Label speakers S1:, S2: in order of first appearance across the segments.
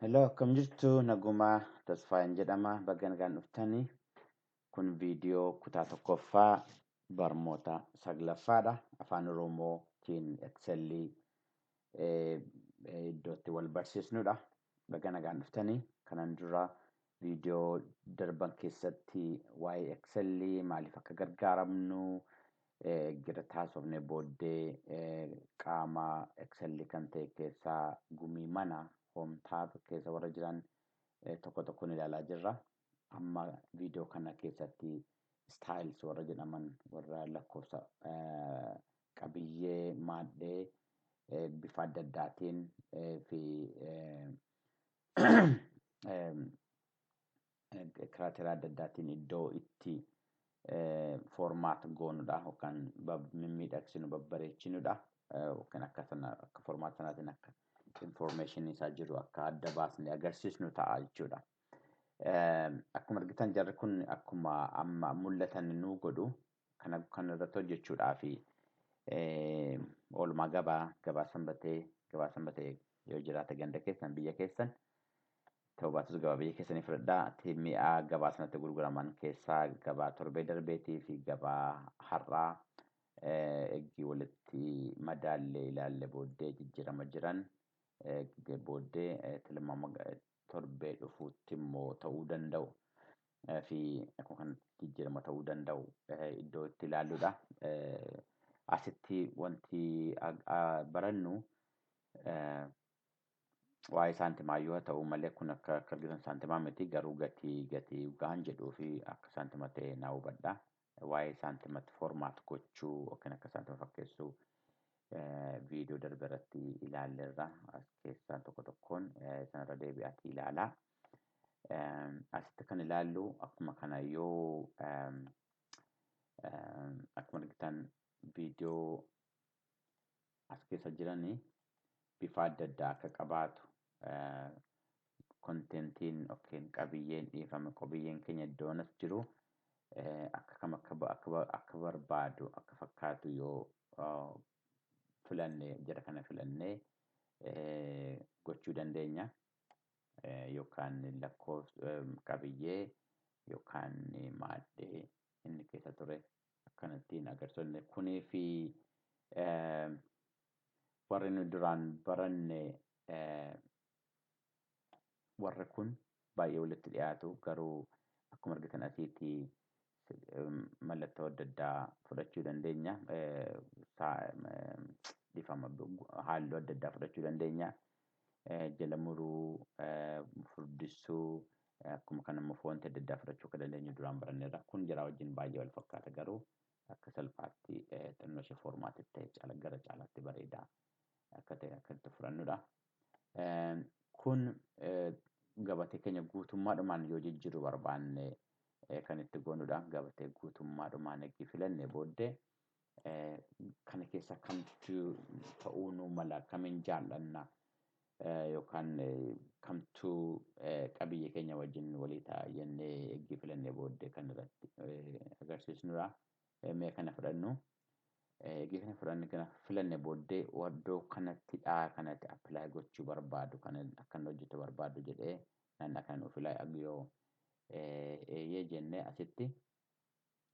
S1: Hello, akkam jirtu? Nagumaa, Tasfaayeen jedhama. Baga nagaan dhuftanii. Kun viidiyoo kutaa tokkoffaa barmoota saglaffaadha. Afaan Oromootiin Excelii iddootti wal barsiisnudha. Baga nagaan dhuftanii. Kanan dura viidiyoo darban keessatti waa'ee Excelii maaliif akka gargaaramnu gira taasifne booddee, qaama Excelii kan ta'e keessaa gumii mana home tab keessa warra jiran tokko tokkoon ilaalaa jirra. Amma viidiyoo kana keessatti styles warra jedhaman, warra lakkoofsa qabiyyee maadhee bifa adda addaatiin fi criteria adda addaatiin iddoo itti format goonudha yookaan mimmiidhagsinu, babbareechinudha, yookaan akka sana akka format sanaatiin akka information isaa jiru akka adda baasnee agarsiisnu ta'a jechuudha. Akkuma argitan, jarri kun akkuma amma mul'atan nu godhu. Kana kan irratti hojjechuudhaa fi oolmaa gabaa, gabaa sanbatee yoo jiraate ganda keessan, biyya keessan ta'uu baatus, gabaa biyya keessanii fudhadhaa. Mi'a gabaa sanatti gurguraman keessaa gabaa torbee darbeetii fi gabaa har'aa eegii walitti madaallee ilaalle booddee, jijjiirama jiran booddee, tilmaama torbee dhufuutti immoo ta'uu danda'u fi akkuma kanatti jijjiirama ta'uu danda'u iddoo itti ilaalludha. Asitti wanti barannu waa'ee saantimaayyuu haa ta'u malee, kun akka argitan saantimaa miti, garuu gatii gaan jedhuu fi akka saantima ta'e naa hubadha. Waa'ee saantimatti format gochuu yookiin akka saantima fakkeessuu viidiyoo darbe irratti ilaalleerra. As keessaa tokko tokkoon sanarra deebi'aatii ilaalaa. Asitti kan ilaallu akkuma kana, yoo akkuma argitan viidiyoo as keessa jiranii bifa adda addaa akka qabaatu, contentiin yookiin qabiyyeen, dhiifame, qabiyyeen keenya iddoon as jiru akka kam akka barbaadu akka fakkaatu yoo filanne, jara kana filannee gochuu dandeenya. Yookaan lakkoofsa qabiyyee yookaan maaddee inni keessa ture akkanattiin agarsiisne. Kunii fi warri nu duraan baranne, warri kun baay'ee walitti dhiyaatu, garuu akkuma argitan asiitti mallattoo adda addaa fudhachuu dandeenya. Dhiifama, halluu adda addaa fudhachuu dandeenya. Jala muruu, furdisuu, akkuma kana immoo fontii adda addaa fudhachuu akka dandeenyu duraan baranneerra. Kun jara wajjin baay'ee wal fakkaata, garuu akka salphaatti xinnoo ishee formatitti ta'e gara caalaatti bareedaa akka ta'e akka itti fudhannudha. Kun gabatee keenya guutummaadhumaan yoo jijjiiruu barbaanne kan itti goonudha. Gabatee guutummaadhumaan eegi filanne booddee, kana keessa kamtu ta'uu nu mala, kamiin jaallanna yookaan kamtu qabiyyee keenya wajjin walii ta'a jennee eegi filannee booddee kan irratti agarsiisnudha. Mee kana fudhannu. Eegi kana fudhanne, kana filanne booddee, iddoo kanatti dhaa kanatti apply gochuu barbaadu, kan akkan hojjetu barbaadu jedhee naannaa kana nuuf filaa yoo eeyyee jennee, asitti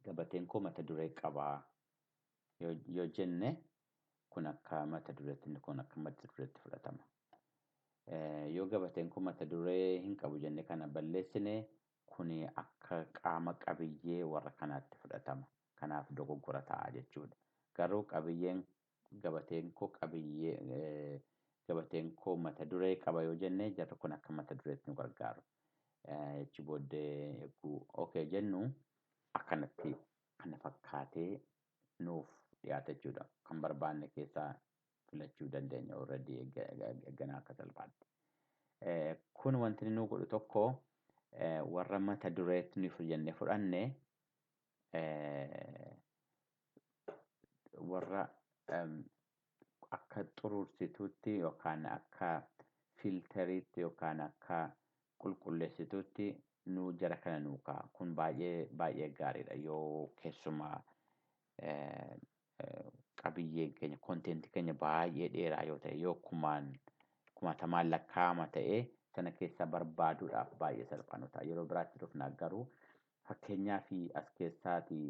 S1: gabateen koo mata duree qabaa yoo jenne, kun akka mata dureetti, kun akka mata dureetti fudhatama. Yoo gabateen kun mata duree hin qabu jenne, kana balleessine, kuni akka qaama qabiyyee warra kanaatti fudhatama. Kanaaf dogoggora ta'a jechuudha. Garuu qabiyyeen gabateen koo, qabiyyee gabateen koo mata duree qaba yoo jenne, jarri kun akka mata dureetti nu gargaaru. Achi booddee eeguu okay jennu, akkanatti kana fakkaatee nuuf dhiyaata jechuudha. Kan barbaanne keessaa filachuu dandeenya already eegganaa akka salphaatti. Kun wanti inni nu godhu tokko, warra mata dureetti nuuf jennee fudhanne, warra akka xuruursituutti yookaan akka filteriitti yookaan akka qulqulleessituutti nu jara kana nuu ka'a. Kun baay'ee baay'ee gaariidha, yoo keessumaa qabiyyeen keenya, contentii keenya baay'ee dheeraa yoo ta'e, yoo kumaan kumaatamaan lakkaa'ama ta'e. Sana keessaa barbaaduudhaaf baay'ee salphaa nu ta'a. Yeroo biraatti dhufna garuu fakkeenyaa fi as keessaatii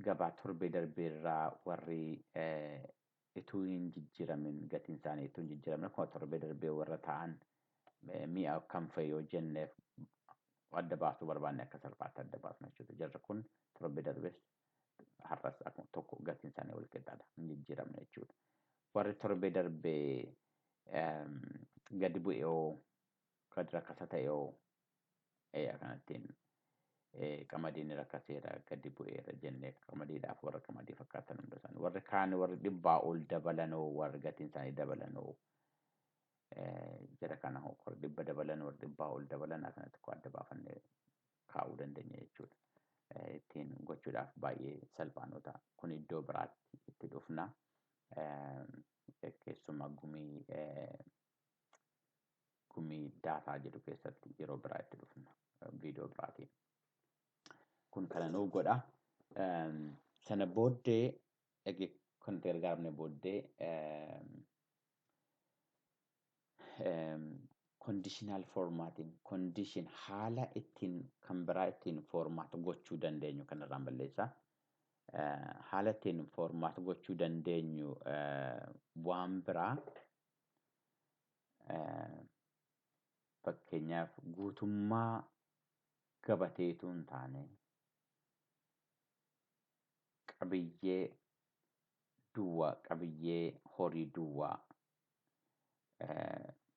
S1: gabaa torbee darbeerraa warri utuu hin jijjiiramin, gatiin isaanii utuu hin jijjiiramin akkuma torbee darbee warra ta'an mi'a kam fa'i yoo jenneef adda baasuu barbaanne akka salphaatti adda baasna jechuudha. Jarri kun torbee darbees har'as akkuma tokko gatiin isaanii wal qixxaadha, hin jijjiiramne jechuudha. Warri torbee darbee gadi bu'e hoo, gadi rakkasa ta'e hoo, akkanattiin qamadiin rakkaseera, gadi bu'eera jennee qamadiidhaaf warra qamadii fakkaatan hunda isaanii. Warri kaan warri dhibbaa ol dabalanoo, warri gatiin isaanii dabalanoo, jara kana warri dhibba dabalan, warri dhibbaa ol dabalan akkanatti koo adda baafannee kaa'uu dandeenya jechuudha. Ittiin gochuudhaaf baay'ee salphaa nu ta'a. Kun iddoo biraatti itti dhufna. Keessumaa gumii daataa jedhu keessatti yeroo biraa itti dhufna viidiyoo biraatiin. Kun kana nuuf godha. Sana booddee eegi kan gargaaramne booddee conditional formatting, condition haala ittiin kan biraa ittiin format gochuu dandeenyu kanarraan balleessa. Haala ittiin format gochuu dandeenyu waan biraa, fakkeenyaaf guutummaa gabateetu hin taane qabiyyee duwwaa, qabiyyee horii duwwaa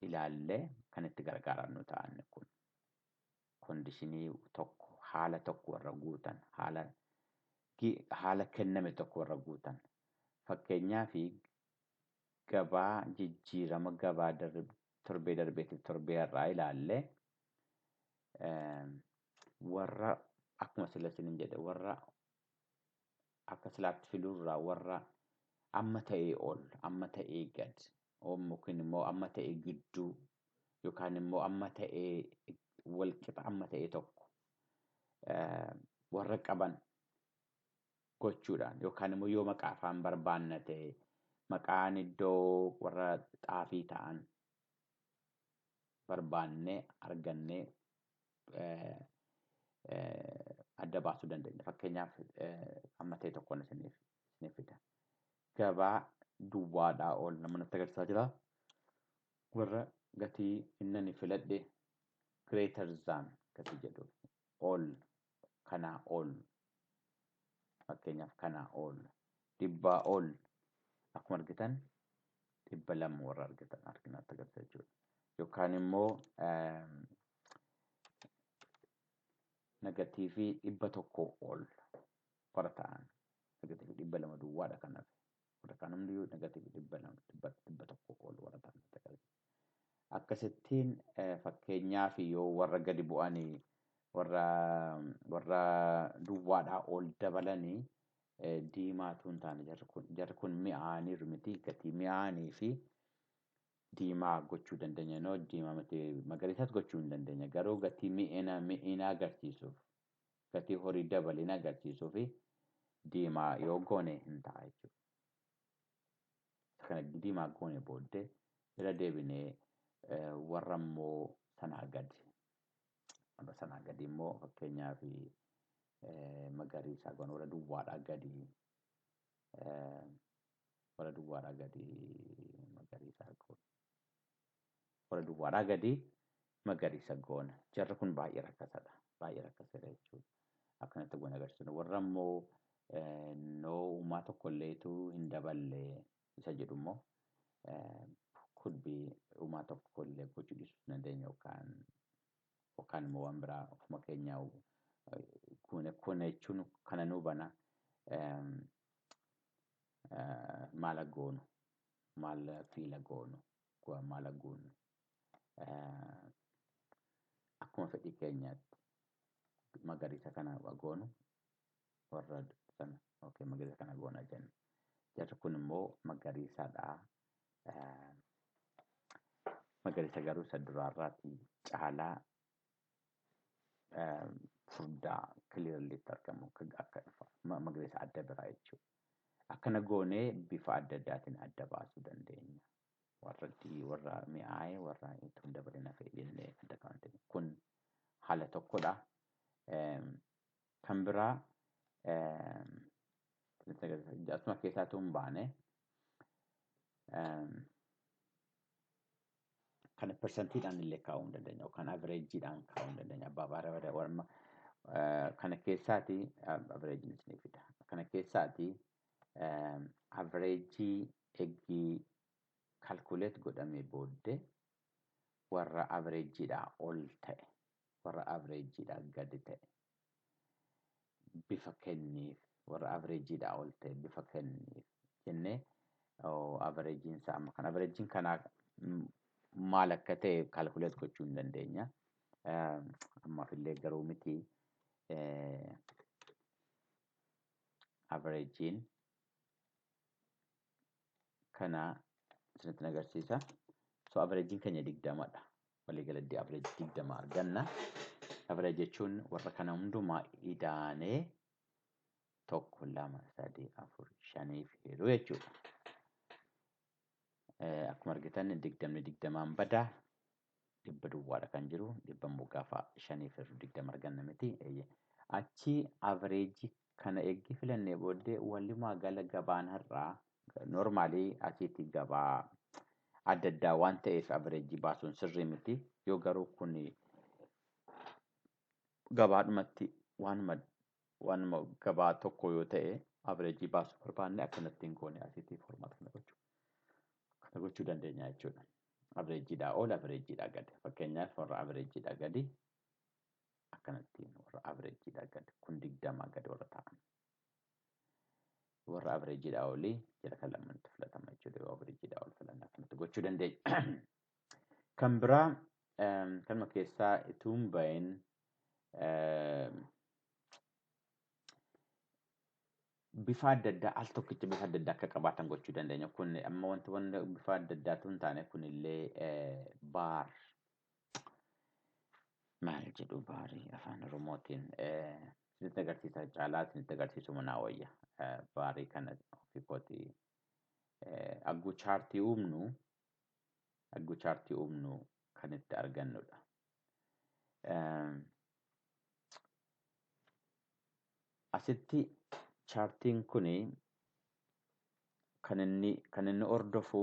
S1: ilaallee kan itti gargaaramnu ta'an kun kondishinii tokko, haala tokko warra guutan, haala kenname tokko warra guutan, fakkeenyaaf gabaa jijjiirama gabaa torbee darbeetiif torbee har'aa ilaallee warra akkuma sila isiniin jedhe warra akka silaatti filuurraa warra amma ta'ee ol, amma ta'ee gad, yookiin immoo amma ta'ee gidduu, yookaan immoo amma ta'ee walqixa, amma ta'ee tokko warra qaban gochuudhaan, yookaan immoo yoo maqaa afaan barbaanna ta'e maqaan iddoo warra xaafii ta'an barbaannee argannee adda baasuu dandeenya. Fakkeenyaaf amma ta'e tokkoon isiniif fida. Gabaa duwwaadhaa ol nama natti agarsiisaa jira. Warra gatii inni ani filadhe greater than gatii jedhu ol, kanaa ol, fakkeenyaaf kanaa ol dhibbaa ol, akkuma argitan 200 warra argitan arginatti agarsiisa jechuudha. Yookaan immoo negatiivii 100 ol warra ta'an, negatiivii 200 duwwaadha kan hafe. Warra kaan hundiyyuu negatiivii 200, 100 ol warra ta'an natti agarsiisa. Akkasittiin fakkeenyaaf yoo warra gadi bu'anii warra duwwaadhaa ol dabalanii diimaatu hin taane, jarri kun mi'aaniiru miti, gatii mi'aanii fi diimaa gochuu dandeenya, noo diimaa miti, magariisas gochuu hin dandeenya, garuu gatii mi'ina agarsiisuuf, gatii horii dabalina agarsiisuuf diimaa yoo goone hin ta'a jechuudha. Kana diimaa goone booddee irra deebinee warra immoo sanaa gadi, warra sanaa gadi immoo fakkeenyaaf magariisa goone, warra duwwaadhaa gadi, warra duwwaadhaa gadi magariisa goone, warra duwwaadhaa gadi magariisa goone. Jarri kun baay'ee rakkasadha, baay'ee rakkasadha jechuudha. Akkanatti goone agarsiisnu. Warra immoo noo uumaa tokko illeetu hin daballe isa jedhu immoo could be uumaa tokko illee gochuu dhiisuu dandeenya, yookaan immoo waan biraa ofuma keenyaa goone. Kun jechuun kana nu bana, maala goonu, maal fiila goonu, maala goonu, akkuma fedhii keenyaatti magariisa kana goonu, warra sana okay magariisa kana goona jenna. Jarri kun immoo magariisadha. Magariisa garuu isa duraarraatti caalaa furdaa clearly argamu akka magariisa adda biraa jechuudha. Akkana goonee bifa adda addaatiin adda baasuu dandeenya. Warra warra mi'aaye, warra itti hin dabalin hafe jennee adda kaa'uu. Kun haala tokkodha. Kan biraa asuma keessaatu hin baane kana persentiidhaan illee kaa'uu hin dandeenya yookaan averejjiidhaan kaa'uu hin dandeenya. Abbaa baara warma kana keessaati averejjiin isinii fida. Kana keessaati averejjii eggii calculate godhamee booddee warra averejjiidhaa ol ta'e, warra averejjiidhaa gadi ta'e bifa kenniif, warra averejjiidhaa ol ta'e bifa kenniif jennee averejjiin isaa amma kana averejjiin kanaa maal akka ta'e calculate gochuu hin dandeenya. Ammaaf illee garuu miti averejjiin kana isinitti agarsiisa. So averejjiin keenya 20dha. Waliigalatti averejjii 20 arganna. Average jechuun warra kana hundumaa idaanee 1, 2, 3, 4, 5 hiruu jechuudha. Akkuma argitan 20 20 badaa, 100 duwwaadha kan jiru, 100 immoo gaafa 5 hiruu 20 arganna miti. Achi averejii kana eeggi filannee booddee walumaa gala gabaan har'aa normaalii asitti gabaa adda addaa waan ta'eef averejii baasuun sirrii miti. Yoo garuu kun gabaadhumatti waanuma gabaa tokko yoo ta'e averejii baasuu barbaanne akkanatti hin goone asitti formaata kana gochuu dandeenya jechuudha. Averejjiidhaa ol, averejjiidhaa gadi. Fakkeenyaaf warra averejjiidhaa gadi akkanattiin, warra averejjiidhaa gadi kun 20 gadi warra ta'an. Warra averejjiidhaa olii jala kan lamanitti filatama jechuudha. Yoo averejjiidhaa ol filanne akkanatti gochuu dandeenya. Kan biraa kanuma keessaa utuu hin bahin bifa adda addaa al tokkicha bifa adda addaa akka qabaatan gochuu dandeenya. Kun amma wanti bifa adda addaatu hin taane kunillee baar maal jedhu baarii afaan Oromootiin isinitti agarsiisa caalaa isinitti agarsiisu manaa wayya. Baarii kana ofii kootii agguu chaartii uumnu kan itti argannudha. Asitti chaartiin kuni kan inni hordofu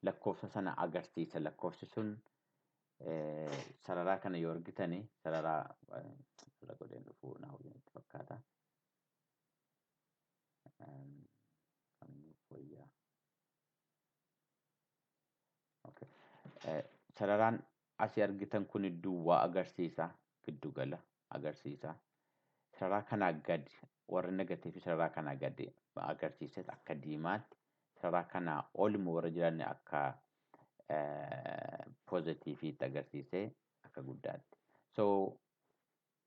S1: lakkoofsa sana agarsiisa. Lakkoofsi sun sararaa kana yoo argitani sararaa godheen dhufuu na hojii fakkaata. Sararaan asii argitan kun duwwaa agarsiisa, giddugala agarsiisa. Sararaa kanaa gadi warri negatiivii sararaa kanaa gadi agarsiisas akka diimaatti, sararaa kanaa ol immoo warra jiran akka poozitiiviitti agarsiisee akka guddaatti. So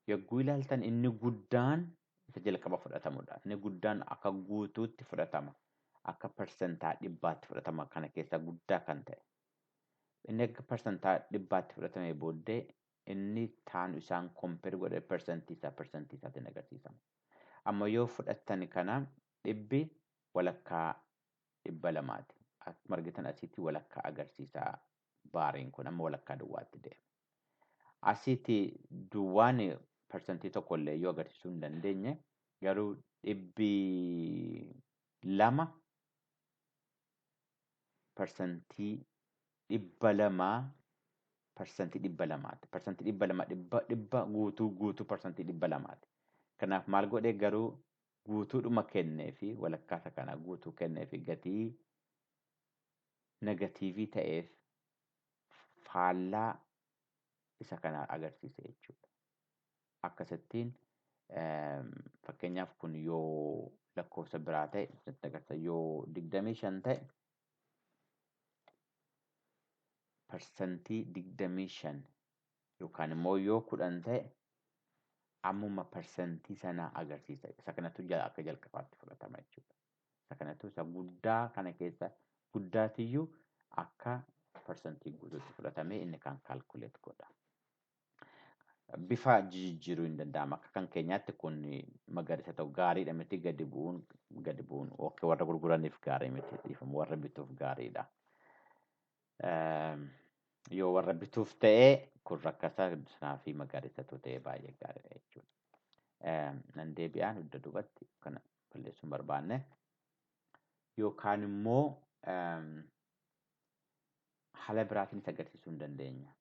S1: yogguu ilaaltan inni guddaan isa jalqaba fudhatamudha. Inni guddaan akka guutuutti fudhatama. Akka 100%tti fudhatama kana keessaa guddaa kan ta'e. Inni akka 100%tti fudhatamee booddee inni taanu isaan kompeer godhee persentii isaatiin agarsiisama. Amma yoo fudhattan kana 100 walakkaa 200ti. Akkuma argitan asitti walakkaa agarsiisa baariin kun amma walakkaa duwwaatti deema. Asitti duwwaan 1% illee yoo agarsiisuu hin dandeenye garuu 200 200% 200%ti. 200% dhibba guutuu 200%ti. Kanaaf maal godhee garuu guutuudhuma kennee fi walakkaa isa kana guutuu kennee fi gatii negatiivii ta'eef faallaa isa kana agarsiisa jechuudha. Akkasittiin fakkeenyaaf kun yoo lakkoofsa biraa ta'e agarsiisa, yoo 25 ta'e 25% yookaan immoo yoo 10 ta'e ammuma persentii sana agarsiisa. Isa kanatu akka jalqabaatti fudhatama jechuudha. Isa kanatu isa guddaa kana keessa guddaatiyyuu akka persentii guutuutti fudhatamee inni kan kaalkuleet godha. Bifa jijjiiruu hin danda'ama. Akka kan keenyaatti kun magariisa ta'u gaariidha miti, gadi bu'uun okay, warra gurguraniif gaarii miti, dhiifama, warra bituuf gaariidha. Yoo warra bituuf ta'e kun rakkasaa sanaa fi magariisatu ta'e baay'ee gaariidha jechuudha. Nan deebi'aan dugda duubatti kana balleessuu hin barbaanne. Yookaan immoo haala biraatiin agarsiisuu hin dandeenya.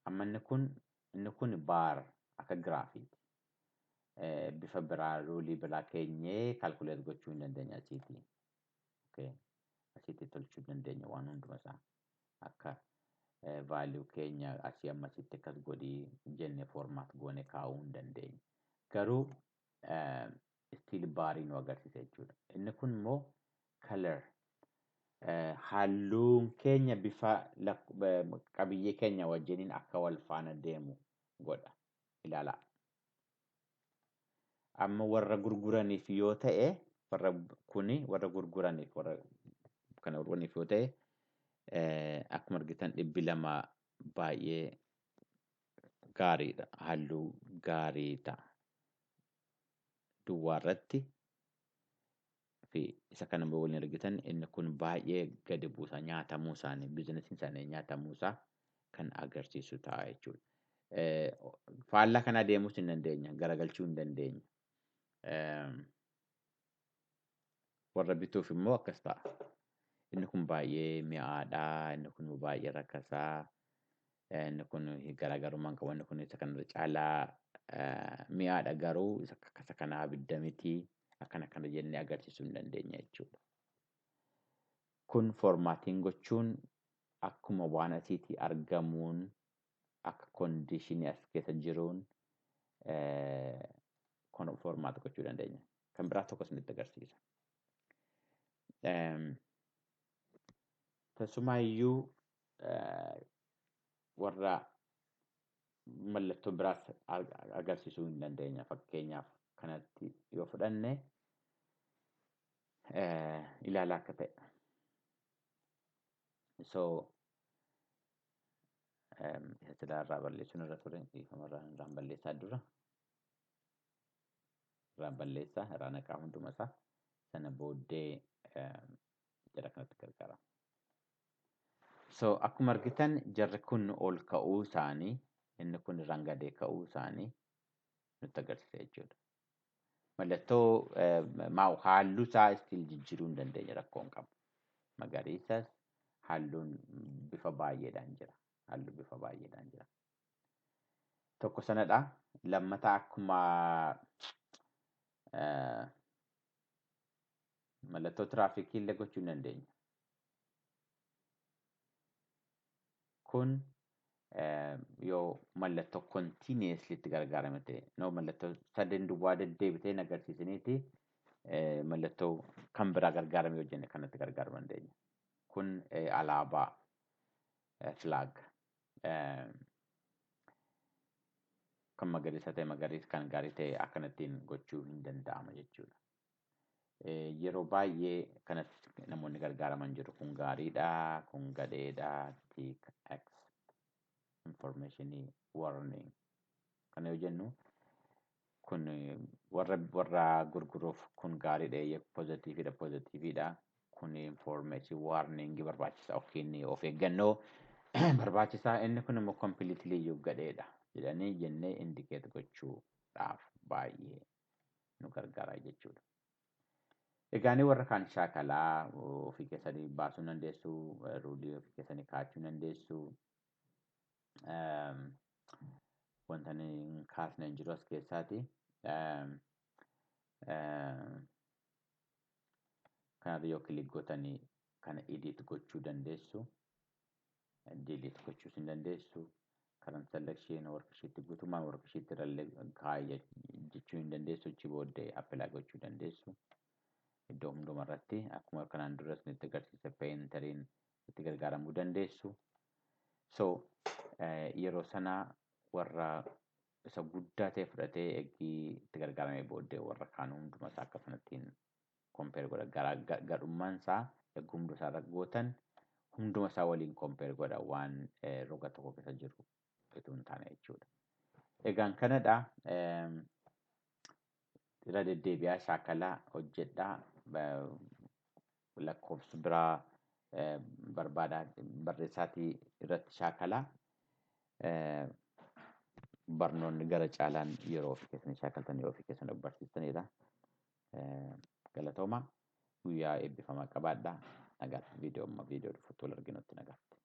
S1: Amma inni kun bar akka giraafiiti. Bifa biraa, ruleii biraa keenyee calculate gochuu hin dandeenya asiitii. Asiitti tolchuu dandeenya waan hunduma isaa. Akka value keenya asii amma asitti akkas godhii jenne format goone kaa'uu hin dandeenya. Garuu still barii nu agarsiisa jechuudha. Inni kun immoo color, halluun keenya bifa qabiyyee keenya wajjiniin akka wal faana deemu godha. Ilaalaa. Amma warra gurguraniif yoo ta'e, warra kuni warra gurguraniif, warra kana gurguraniif yoo ta'e, akkuma argitan 200 baay'ee gaariidha. Halluu gaarii ta'a. Duwwaa irratti fi isa kana immoo waliin argitan, inni kun baay'ee gadi buusa, nyaatamuu isaanii, businessiin isaanii nyaatamuu isaa kan agarsiisu ta'a jechuudha. Faallaa kana deemuus hin dandeenya, garagalchuu hin dandeenya. Warra bituuf immoo akkas ta'a. Inni kun baay'ee mi'aadha, inni kun baay'ee rakkasaa, inni kun garaagarummaa hin qabu, inni kun isa kanarra caalaa mi'aadha, garuu isa kanaa abidda miti, akkana akkana jennee agarsiisuu hin dandeenya jechuudha. Kun formatting gochuun akkuma waan asiitii argamuun, akka conditionii as keessa jiruun format gochuu dandeenya. Kan biraa tokko isinitti agarsiisa. Tasumaayyuu warra mallattoo biraas agarsiisuu hin dandeenya. Fakkeenyaaf kanatti yoo fudhanne, ilaalaa akka ta'e. So isa silaa irraa balleessuun irra ture, dhiifama, irraan balleessaa dura. Irraan balleessaa, irraa naqaa hunduma isaa, sana booddee jara kanatti gargaarama. So akkuma argitan jarri kun ol ka'uu isaanii, inni kun irraan gadee ka'uu isaanii nutti agarsiisa jechuudha. Mallattoo halluu isaa still jijjiiruu hin dandeenya, rakkoo hin qabu. Magariisas halluun bifa baay'eedhaan jira. Halluu bifa baay'eedhaan jira. Tokko sanadha. Lammataa akkuma mallattoo tiraafikii illee gochuu hin dandeenya. Kun yoo mallattoo continuously itti gargaarame ta'e, no, mallattoo sadeen duwwaa deddeebitee hin agarsiisaniiti, mallattoo kan biraa gargaarame yoo jenne kanatti gargaaramuu dandeenya. Kun alaabaa, flag, kan magariisa ta'e magariisa, kan gaarii ta'e akkanattiin gochuu hin danda'ama jechuudha. Yeroo baay'ee kanatti namoonni gargaaraman jiru. Kun gaariidha, kun gadheedha, tick, X, informationii, warning. Kana yoo jennu kun warra gurguruuf kun gaariidha, positiveiidha, positiveiidha. Kun information warning barbaachisa yookiin of eeggannoo barbaachisaa. Inni kun immoo completely iyyuu gadheedha jedhanii jennee indicate gochuudhaaf baay'ee nu gargaara jechuudha. Egaa warra kaan shaakalaa ofii keessanii baasuu dandeessu, ruleii ofii keessanii kaa'achuu dandeessu. Wanta hin kaasne hin jiru as keessaati. Kanarra yoo click gootanii kana edit gochuu dandeessu. Delete gochuus hin dandeessu. Current selection worksheet, guutummaan worksheet irrallee kaa'ee jechuu hin dandeessu. Achi booddee apply gochuu dandeessu. Iddoo hunduma irratti akkuma kanaan dura isinitti agarsiise painteriin itti gargaaramuu dandeessu. So yeroo sana warra isa guddaa ta'e fudhatee eegii itti gargaaramee booddee warra kaan hunduma isaa akka sanattiin compare godha. Gadhummaan isaa eeguu hunda isaa irra gootan hunduma isaa waliin compare godha, waan roga tokko keessa jiru utuu hin taane jechuudha. Egaan kanadha. Irra deddeebi'aa shaakalaa hojjedhaa, lakkoofsa biraa barbaadaa, barreessaatii irratti shaakalaa. Barnoonni gara caalaan yeroo ofii keessanii shaakaltan, yeroo ofii keessan of barsiistanidha. Galatooma, guyyaa eebbifamaa qabaadhaa. Nagaatti, viidiyoo amma viidiyoo dhufutti wal arginutti nagaatti.